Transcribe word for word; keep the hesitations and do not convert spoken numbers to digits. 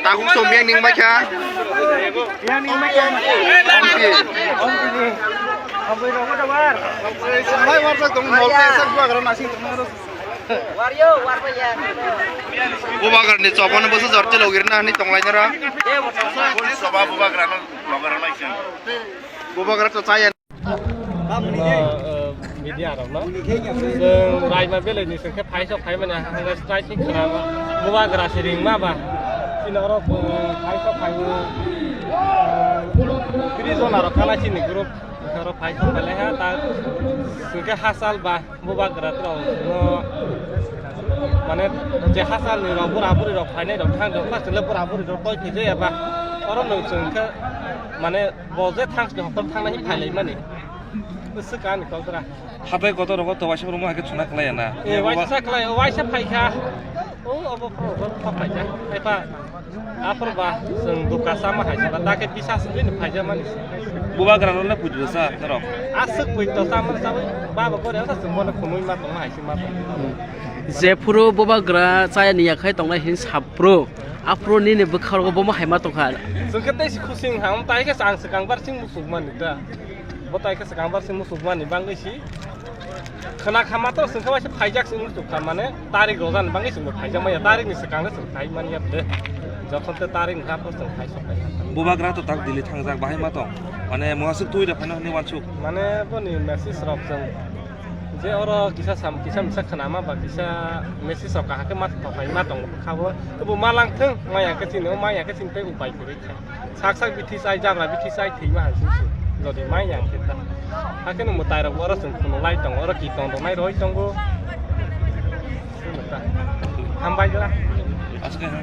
Takung somya ning baikha. Bubagrani chobano bwswk jorti logirna hwnwi tonglainara. Bubagra to chaya. Media rokno chwng Raima village ni chwng khe phaisok phaimani hwnkhai strike ni khwna Bubagra se ringma ba chini oro phaisok phaimani tris jona rok kana chini group oro phaisok phailaiha ta chwng khe hachal ba Bubagra rok no mane je hachal ni rok bura buri rok phainai rok thang rok chwng le bura buri rok toi thwijaya ba oro no chwng khe mane Bo je thang sini hotor thang nai phai lai mani. Bwswk ani kok dra. Hatai kotor rogo to waisa romo hake chuna klai na. E waisa sa klai, waisa phai kha. O obo pro ko to phai kha. Ai pa. Apor ba sung duka sama hai sa ta ke bisa sini phai ja mani. Bubagra no le puju sa norok. Aswk pui to sama sa ba ba ko re sa sung bo na khunui ma tong hai si ma tong. Jephuru Bubagra chaya ni yakhai tongnai hin sapro. Aphuru nini bwkha rogo bo ma hai ma tong kha. Sung khe tei si khusing ha, um tai khe ang swkang bar sing musuk mani da. Bo tai khe swkang bar sing musuk mani bangwi si. Khwna kha matro sung khe waisa phaijak sing musuk kha mane tarik rojani bangwi sung bo phaijak maya tarik ni swkang le sung phai mani ya de. Jokhon te tarik ni kha po sung phai sok phai. Bubagra to tak Delhi thangjak bahai ma tong. Mane mo aswk twi da phano hwnwi wansuk. Mane boni message rok sung je oro kisa sam kisa misa khwna ma ba kisa message rok kaham khe ma thok phai ma tong kha bo. Bo ma lang thung maya khe sini o maya khe sini tei upai kwrwi kha. Sak sak bithi chai, jabra bithi chai, thwima hai sung sung. Jodi mai yang khe ta. Hakhe no mwtai rok oro chwng khunu lai tongo, oro ki tong rok nai roi tongo. Hambai jora. Aske ha.